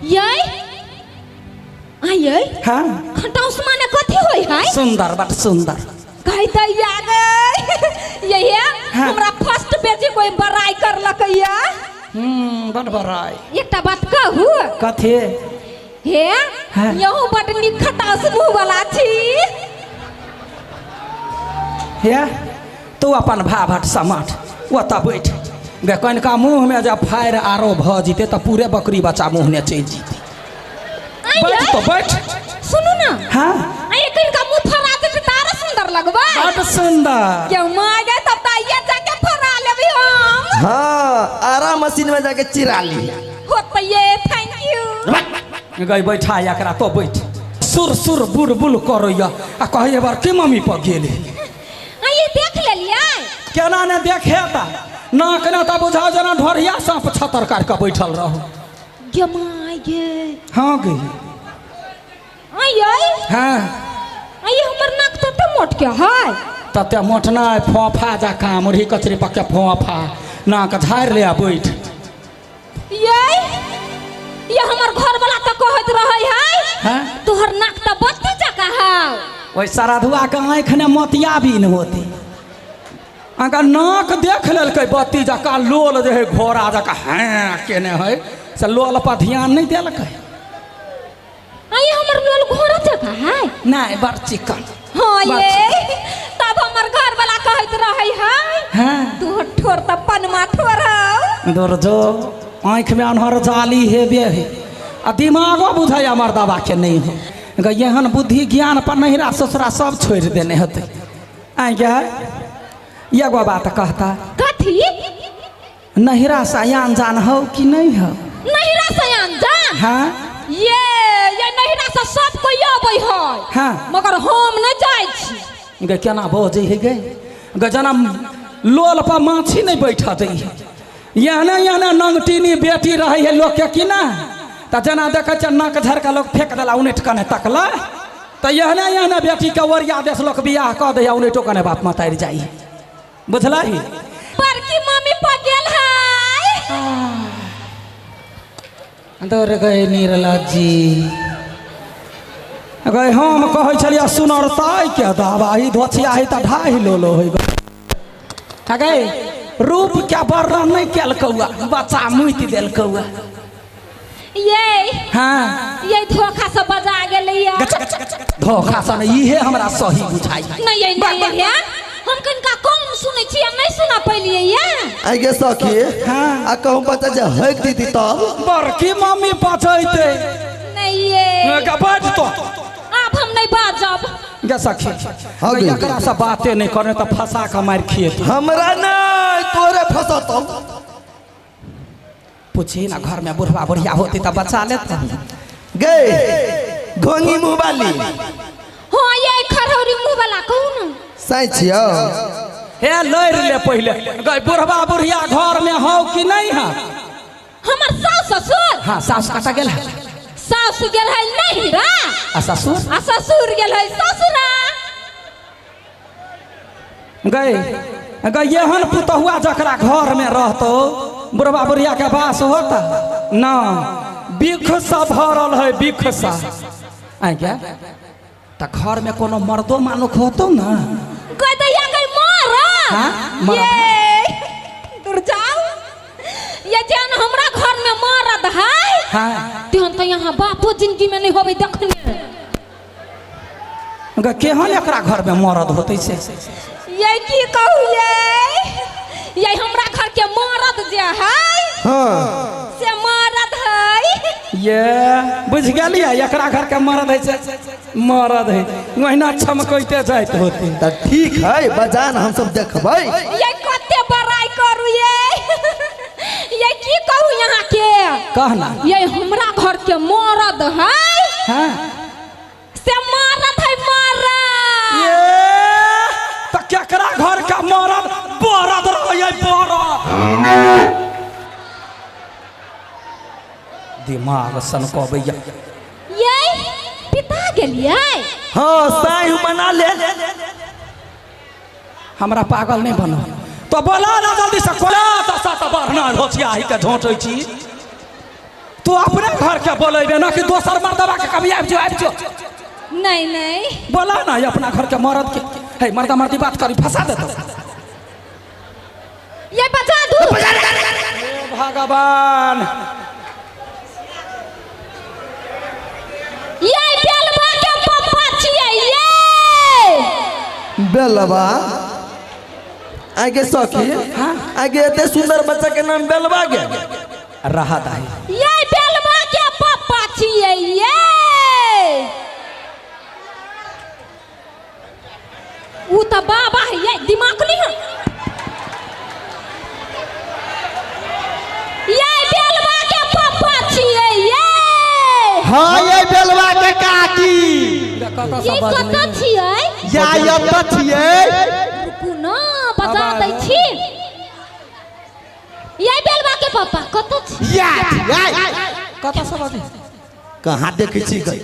यै आयै हाँ खटाउस माने कथी होय है सुंदर बट सुंदर कहि त या गे ये हाँ। हमरा फर्स्ट बेजी कोई बड़ाई करलक या बड बड़ाई एकटा बात कहू कथी हे हाँ। यहू बड नीक खटाउस मुँह वाला छी हे तू अपन भाभट समाठ ओतऽ बैठ गे कनिका मुँहमे जब फायर आरो भऽ जेतै तऽ पूरे बकरी बच्चा मुँहने चलि जेतै आइ बैठ यै, तो बैठ सुनू ना हाँ आइ कनिका मुँह फरा देतै तऽ आरो सुंदर लगबै बड सुंदर क्यों माँ गे तब तऽ आइए जाके फरा लेबै हम हाँ आरा मशीन में जाके चिरा ली होतै ये thank you गई बैठा एकरा तो बैठ सुर सुर बुल बुल करैया आ कहैया बार की मम्मी पर गेल आइए देख लेलियै केना ने देखे ता नाक ने तऽ बुझाउ जेना ढोरिया साँप छतर काटि कऽ बैठल रहू गे माय गे हाँ गे आइए हाँ आइए हमर नाक तते मोट के है तते मोट नहि फोफा जकाँ मुरही कचरी पक्के फोफा नाक झाड़ि ले आ बैठ ये ये हमर घर वाला तऽ कहैत रहै है हाँ तोहर नाक तऽ बत्ती जकाँ है ओहि सरधुआ के आँखि ने मोतियाबिन होती अहाँके नाक देख लेलकै बत्ती जकाँ लोल जे है घोड़ा जकाँ हेँ केने है से लोल पर ध्यान नहि देलकै आई हमर लोल घोड़ा जकाँ है नहि बड़ चिकन हाँ बड़ ये तब हमर घर वाला कहैत रहै है हाँ तोहर ठोर तऽ पनमा ठोर हौ दूर जो आँखिमे अन्हर जाली हेबे है आ दिमागो बुझाइया मर्दबा के नहि हो गे एहन बुद्धि ज्ञान पर नहिरा ससुरा सब छोड़ि देने हेतै आँय गे एगो बात कहता कथी नहिरा से आन जान हो कि नहीं हो नहिरा से आन जान हाँ ये ये नहिरा से सब कोई अबै है हाँ। मगर हम नहि जाइ छी गे केना बजै है गे गे जेना लोल पर माछी नहि बैठऽ दै है एहने एहने नंगटीनी बेटी रहै है लोकके कि ना तऽ जेना देखै छियै नाक झाड़ि लोक फेंक देला उनटि कऽ नहि तकला तऽ एहने एहने बेटीके ओरिया देश लोक बियाह कऽ दैए उनटो कऽ नहि बाप मतारि जाइ है बुझलही बड़की मम्मी पर गेल है दौड़ गए निर्लज्जी गए हम कहै छलियै सुनरताइ के दावा ई धोछिया है तऽ ढाई लोलो होइ गए रूप के वर्णन नहि केलकौआ बच्चा मुति देलकौआ ये हाँ ये धोखा से बजा गेलैया धोखा सन इहे हमरा सही बुझाइ नहीं ये नहीं ये हम कनिका कम सुनै छी हम नहीं सुना पैलियै ये आई गे सखी हाँ। आ कहूँ बच्चा जे हक दीदी तब बड़की मम्मी बचैते नहीं ये गे बैठ तो आब हम नहीं बाजब गे सखी हाँ गे। एकरा से बाते नहीं करने तऽ फंसा के मारि खिएतौ हमरा नहीं तोरे फंसतौ पूछी ना घर में बुढ़वा बुढ़िया होती तो बचा लेता गे घोंगी मुँह वाली हाँ ये खरौरी मुंह वाला कहू ना सही छियौ हे लड़ि ले पहले गई बुढ़वा बुढ़िया घर में हो कि नहीं है हमर सास ससुर हाँ सास कटा गेल है सास गेल है नहिरा आ ससुर आ ससुर गेल है ससुरा गई गई एहन पुतहुआ जकरा घर में रहतो बुढ़वा बुढ़िया के वास होता ना बिख सा भरल है बिख सा आइ क्या तऽ घर में कोनो मर्दो मानुख होतो ना गई दैया गई मरद हाँ, मरद। ये दूर जाओ ये जेन हमरा घर में मरद है हाँ तेहन तो यहाँ बापो जिंदगी में नहीं होबे देखने गे केहन एकरा घर में मरद होतै से ये की कहू ये ये हमरा घर के मरद जे है हाँ से मरद है ये बुझि गेलियै एकरा घर के मरद है से मरद है ओहिना छमकैते जाइत होतै तऽ ठीक है बजान हम सब देखबै ये कते बड़ाई करू ये ये की कहू यहाँ के कह ना ये हमरा घर के मरद है हाँ से मरद है मरद ये तऽ केकरा घर का मरद बरद रहै बरद दिमाग सनकबैया ये पिता गेलियै हाँ साई मना ले हमरा पागल नहि बनो तो बोला ना जल्दी से कोला तो सात बढ़ना होशियारी के झोंटै छी तू अपने घर के बोलेबे ना कि दोसर मर्दबा के कभी आबि जो, आबि जो। नहीं नहीं। बोला ना ये अपना घर के मर्द के। हे मर्दा मर्दी बात करी फंसा देतो। ये बजा दू। हे भगवान। ये बेलवा के पप्पा छियै ये। बेलवा आगे सखी, आगे एते सुंदर बच्चा के नाम बेलवा गे। राहत आई। ये बेलवा के पप्पा छियै ये। उ त बाबा है ये, दिमाग नहीं है। ये बेलवा के पप्पा छियै ये। हाँ ये बेलवा के काकी। ये कतऽ छियै? या एतऽ छियै। रुकू ना, बजा दै छी। ये बेलवा के पप्पा कतऽ छी? या छियै। कतऽ से बजै? कहाँ देखै छी गई?